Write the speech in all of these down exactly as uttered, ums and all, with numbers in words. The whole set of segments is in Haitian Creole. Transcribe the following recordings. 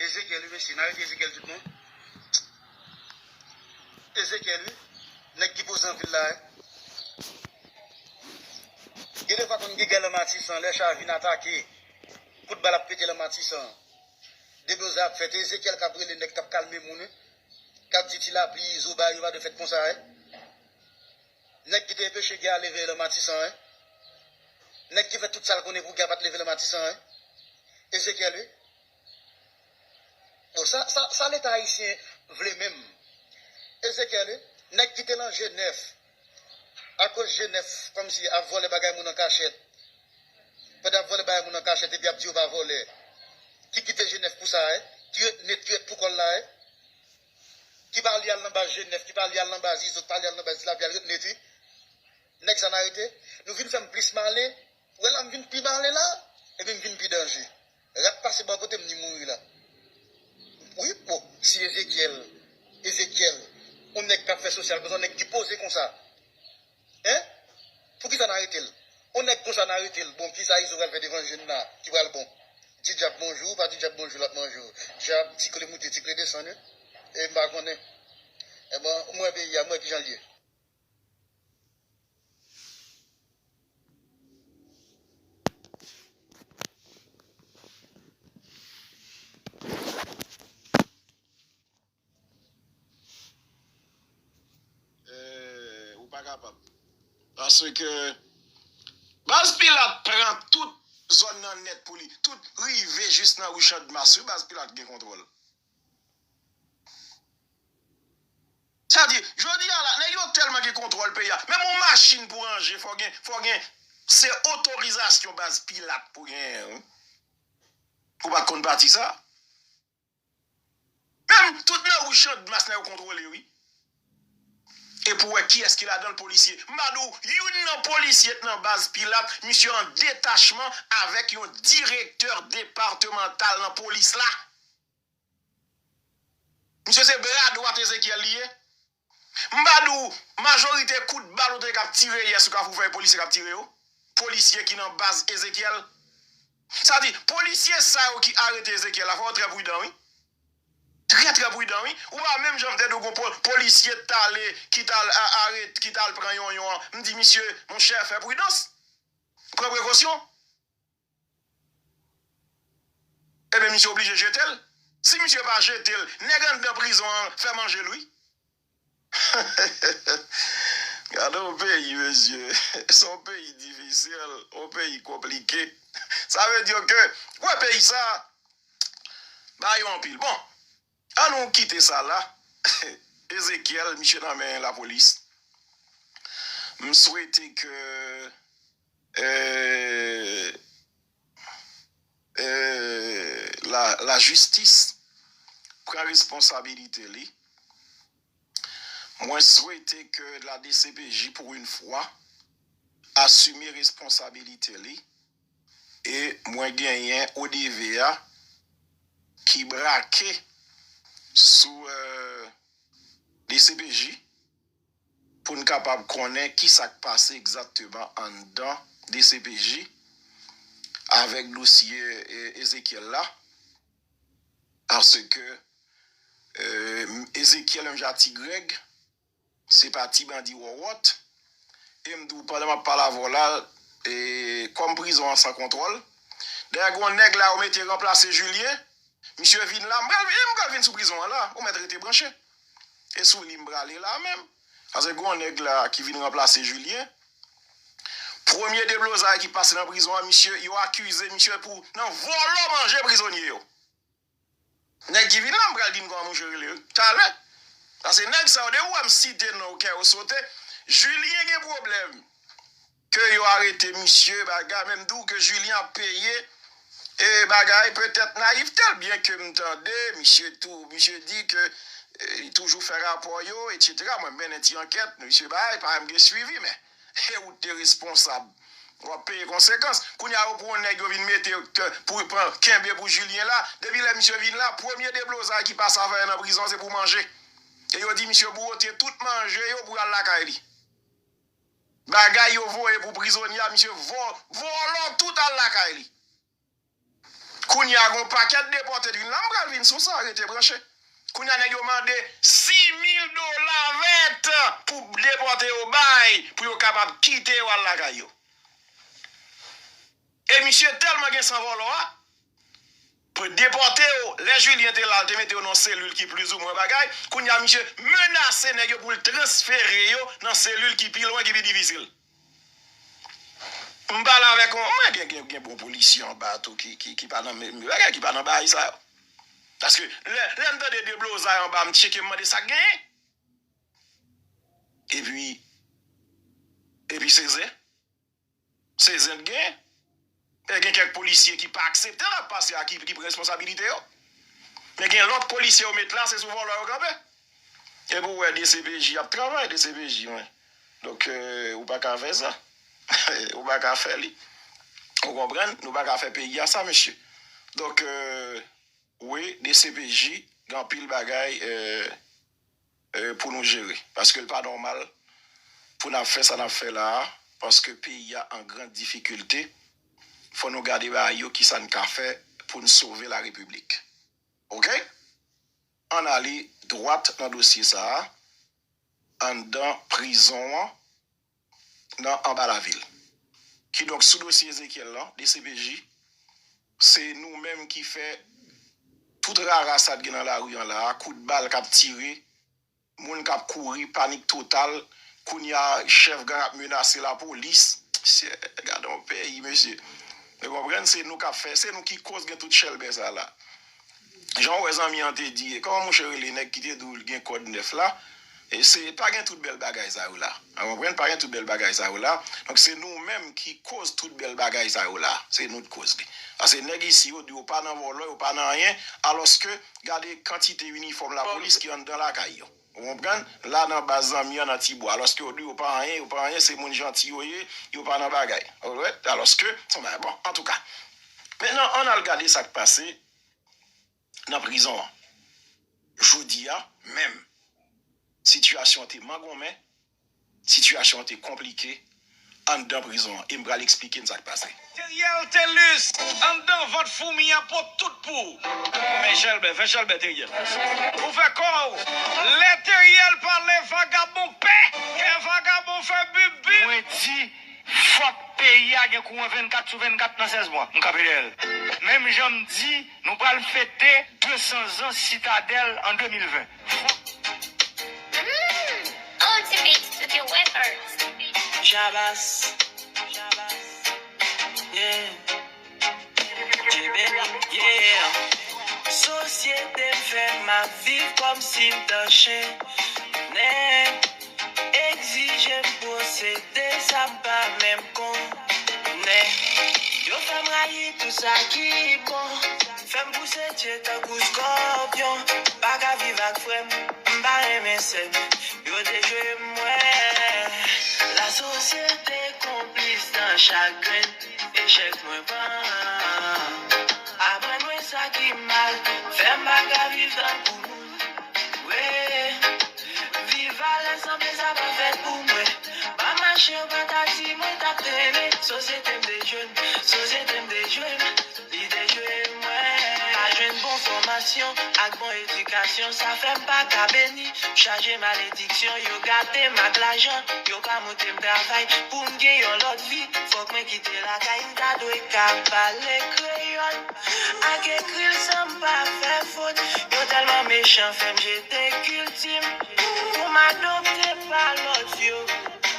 Ezekyèl, wi, mesye, n arete Ezekyèl tout bon. Ezekyèl, wi, nèg ki poze anpil la, wi. Gen defwa konn gen gè nan Matisan, lè cha vin atake, kout bal ap pete nan Matisan. Deblozay ap fèt, Ezekyèl k ap rele nèg k ap kalme moun, wi. K ap di ti lapli, izo, bagay yo pa dwe fèt konsa, wi. Nèg ki te enpeche gè a leve nan Matisan, wi. Nèg ki fè tout sa l konnen pou gè a pa t leve nan Matisan, wi. Ezekyèl, wi. Bon, sa, sa, sa Leta ayisyen vle menm? Ezekyèl, wi. Nèg ki te nan G nèf, akoz G nèf kòmsi ap vòlè bagay moun an kachèt. Pandan ap vòlè bagay moun an kachèt epi ap di yo pa vòlè. Ki kite G nèf pou sa, wi. Ki ret nèt, ki ret pou kò l la, wi. Ki pa li al nan baz G nèf, ki pa li al nan baz izo, ki pa li al nan baz ti lapli, al ret nèt, wi. Nèg sa n arete. Nou vin fè m plis malen. Ou wè la m vin pi malen la, epi m vin pi danje. Rat pase bò kote m, li mouri la. Wi, o, si Ezekyèl, Ezekyèl, yon nèg k ap fè sosyal konsa, yon nèg ki poze konsa. Hein? Poukisa n arete l? Yon nèg konsa n arete l. Bon, kisa Izo pral fè devan jèn la ki pral bon? Ti djab bonjou, pa ti djab bonjou, l ap manje w. Djab, ti kle moute, ti kle desann, wi. E m pa konnen. E bon, m wè peyi a, m wè kijan l ye. Eh, ou pa kapab. Paske Baz Pilat pran tout zòn nan nèt pou li. Tout rive jis nan ri Chandmas. Wi, Baz Pilat gen kontwòl. Sa di, jodi a la, nèg yo tèlman gen kontwòl peyi a. Menm yon machin pou ranje, fò gen, fò gen, se otorizasyon Baz Pilat pou genyen, wi. Ou pa t konn pati sa? Menm tout nan ri Chandmas nèg yo kontwole, wi. E pou wè kiyès ki ladan l, polisye. M pa di w, youn nan polisye k nan baz Pilat, misye an detachman avèk yon direktè depatmantal nan polis la. Misye se bra dwat Ezekyèl li ye. M pa di w, majorite kout bal ou tande k ap tire yè sou Kafou Fèy, polisye k ap tire yo. Polisye ki nan baz Ezekyèl. Sa di, polisye sa yo ki arete Ezekyèl la, fò yo trè pridan, wi. Trè, trè pridan, wi. Ou pa menm jan m tande w gon po-, polisye t ale, ki t al a-, arete, ki t al pran yonyon an. M di, misye, monchè, fè pridans. Pran prekosyon. Ebyen, misye oblije jete l. Si misye pa jete l, nèg anndan prizon an fè manje l, wi. Gade yon peyi, mesye. Se yon peyi difisil, yon peyi konplike. Sa vle di ke, wè peyi sa, bagay yo anpil. Bon, ann nou kite sa la. Ezekyèl, misye nan men lapolis. M swete ke, eh, eh, la, lajistis pran responsabilite li. Mwen swete ke la D C P J, pou yon fwa, asime responsabilite li. E mwen genyen O D V a ki brake sou, eh, D C P J pou n kapab konnen ki sa k pase egzakteman anndan D C P J avèk dosye, eh, Ezekyèl la. Paske, eh, Ezekyèl, menm jan ak Ti Grèg, se pa ti bandi wòwòt. E m di w, pandan m ap pale avè w la, e, kòm prizon an san kontwòl, dayè, gen yon nèg la yo mete ranplase Julien. Misye vin la, m pral, e m pral vin sou prizon an la, ou mèt rete branche. E sou li m prale la menm. Paske gen yon nèg la ki vin ranplase Julien. Premye deblozay ki pase nan prizon an, misye, yo akize misye pou nan vòlò manje prizonye yo. Nèg ki vin la, m pral di n kòman misye rele, wi. Talè. Paske nèg sa yo, depi w wè m site non yo, kè yo sote. Julien gen pwoblèm. Ke yo arete misye, bagay, men m di w ke Julien ap peye, e bagay, petèt nayivte l, byen ke m tande, misye tou, misye di ke, e, li toujou fè rapò yo, etsetera. Mwen mennen ti ankèt, misye bay, pa menm gen swivi, men e ou te responsab. W ap peye konsekans. Kounye a, yo pran yon nèg yo vin mete, ke, pou pran, kenbe pou Julien la. Depi lè misye vin la, premye deblozay ki pase avè l nan prizon, se pou manje. E yo di misye bwote tout manje yo pou al lakay li. Bagay yo voye pou prizonye a, misye vo-, vòlò tout al lakay li. Kounye a gen yon pakèt depòte ki vin la, m pral vin sou sa, rete branche. Kounye a nèg yo mande sis mil dola vèt pou depòte yo bay, pou yo kapab kite yo al lakay yo. E misye tèlman gen san vòlò a, pou depòte yo, lè Julien te la, l te mete yo nan yon selil ki plizoumwen bagay, kounye a misye menase nèg yo pou l transfere yo nan selil ki pi lwen, ki pi difisil. M pale avèk yon, mwen gen, gen, gen bon polisye anba tou ki, ki, ki pa nan men, men bagay, ki pa nan bagay sa yo. Paske lè, lè m tande deblozay anba, m tcheke, m mande sa k genyen. Epi, epi se zen. Se zen k genyen. E gen kèk polisye ki pa aksepte l ap pase a, ki, ki pran responsabilite yo. Men gen lòt polisye yo met la, se sou vòlò yo kanpe. Epi w wè D C P J ap travay, D C P J, wi. Donk, euh, ou pa ka fè sa. Ou pa ka fè li. Ou konprann? Nou pa ka fè peyi a sa, mesye. Donk, euh, wi, D C P J, gen anpil bagay, euh, euh, pou nou jere. Paske l pa nòmal pou n ap fè sa n ap fè la a, paske peyi a an gran difikilte. Fò nou gade bagay yo, kisa n ka fè pou n sove la repiblik. Oke? Ann ale dwat nan dosye sa a, anndan prizon an, nan anba lavil. Kidonk, sou dosye Ezekiel lan, D C P J, se nou menm ki fè tout rara sa t gen nan lari an la a, kout bal k ap tire, moun k ap kouri, panik total. Kounye a, chèf gang ap menase lapolis. Mesye, gade yon peyi, mesye. Ou konprann? Se nou k ap fè, se nou ki koz gen tout chèlbè sa la. Jan w wè zanmi an te di, e kòman mouche rele nèg ki te di w l gen kòd nèf la? E se, pa gen tout bèl bagay sa yo la. Ou konprann? Pa gen tout bèl bagay sa yo la. Donk, se nou menm ki koz tout bèl bagay sa yo la. Se nou k koz li. Paske nèg isi yo di yo pa nan vòlò, yo pa nan anyen, alòske gade kantite inifòm lapolis ki anndan lakay yo. Ou konprann? La nan baz zanmi an nan Tibwa. Alòske yo di yo pa anyen, yo pa anyen, se moun janti yo ye, yo pa nan bagay. Alright? Alòske, se yon bagay, bon, antouka. Mentnan, ann al gade sa k pase nan prizon an. Jodi a menm, sitiyasyon an te mangonmen, sitiyasyon an te konplike anndan prizon an. E m pral eksplike n sa k pase. Teriel Thelus, anndan vant foumi an pot tout pou ou. Men chèlbè, fè chèlbè, Teriel. Ou fè kò w. Lè Teriel pale, vagabon pè. Kè vagabon fè bip bip. Mwen di, fòk peyi a gen kouran vennkat sou vennkat nan sèz mwa. M kanpe dèyè l. Menm jan m di, nou pral fete de san zan Sitadèl an de mil ven. Mm, Ultimate Studio Records. Jabas. Yeah. Jebeni, yeah. Sosyete m fè m ap viv kòmsi m t an chen. Nèg, egzije m pwosede sa m pa menm konnen. Yo fè m rayi tout sa ki bon. Fè m pouse tye tankou skòpyon. Pa ka viv ak frè m, m pa renmen sè m. Yo dejwe m, wè. Lasosyete konplis nan chak grenn echèk mwen pran. Aprann mwen sa ki mal, fè m pa ka viv tankou moun. Wi, viv alèz sanble sa pa fèt pou mwen. Pa mache, yo pa ta di mwen t ap trennen. Sosyete m dejwe m, sosyete m dejwe m, li dejwe mwen. Pa jwenn bon fòmasyon ak bon edikasyon, sa fè m pa ka beni. M chaje malediksyon, yo gate m ak lajan. Yo pa montre m travay pou m gen yon lòt vi. Fòk mwen kite lakay, m ta dwe ka pale kreyòl. Ak ekri l san m pa fè fot. Yo tèlman mechan, fè m jete kilti m. Pou m adopte pa lòt yo.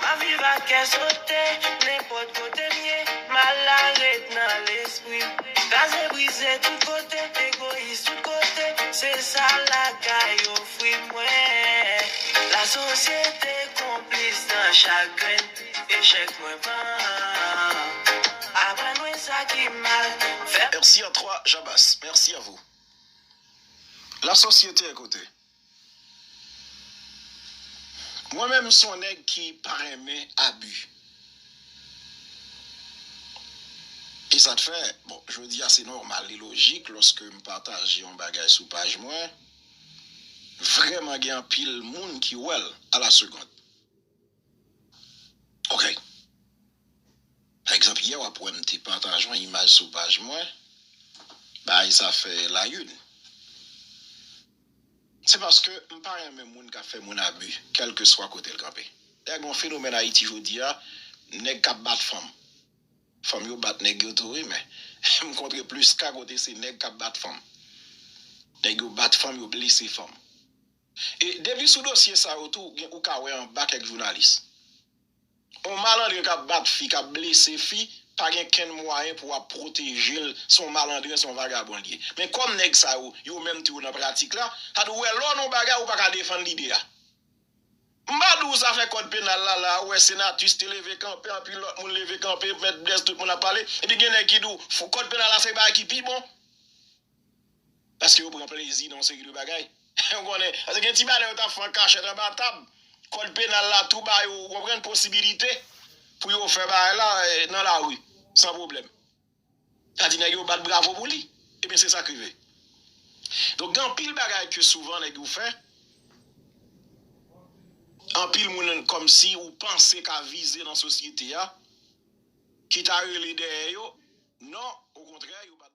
M ap viv ak kè sote, nenpòt kote m ye. Mal la ret nan lespri m. Kraze brize tout kote, egoyis tout kote. Se sa lakay ofri mwen. Lasosyete konplis nan chak grenn echèk mwen pran. Aprann mwen sa ki mal. Fè M C A twa Jabas, merci à vous. Lasosyete, ekoute. Mwen menm, m se yon nèg ki pa renmen abi. E sa t fè, bon, jodi a se nòmal, li lojik, lòske m pataje yon bagay sou paj mwen, vrèman gen anpil moun ki wè l à la seconde. Ok. Pa egzanp, yè w ap wè m te pataje yon imaj sou paj mwen, Bagay sa fè layun. Se paske m pa renmen moun k ap fè moun abi, kèlkeswa kote l kanpe. Dayè gen yon fenomèn Ayiti jodi a, nèg k ap bat fanm. Fanm yo bat nèg yo tou wi, men m kontre plis ka kote se nèg k ap bat fanm. Nèg yo bat fanm, yo blese fanm. E depi sou dosye sa yo tou, gen ou ka wè anba kèk jounalis. On malandren k ap bat fi, k ap blese fi, pa gen kenn mwayen pou w ap pwoteje l, se on malandren, se on vagabon li ye. Men kòm nèg sa yo, yo menm tou yo nan pratik la, sa di w wè lè w nan on bagay ou pa ka defann lide a. M pa di w sa fè kòd penal la, la, ou wè Senatus te leve kanpe, anpil lòt moun leve kanpe, Mèt Blèz, tout moun ap pale, epi gen nèg ki di w kòd penal la se bagay ki pi bon. Paske yo pran plezi nan yon seri de bagay. Ou konnen, paske gen ti bagay yo t ap fè an kachèt anba tab. Kòd penal la tou ba yo, ou konprann, posibilite pou yo fè bagay la nan lari, san pwoblèm. Sa di nèg yo bat bravo pou li. Ebyen, se sa k rive. Donk, gen anpil bagay ke souvan nèg yo fè. Anpil moun kòmsi ou panse ka vize nan sosyete a, ki ta rele dèyè yo. Non, okontrè, yo bat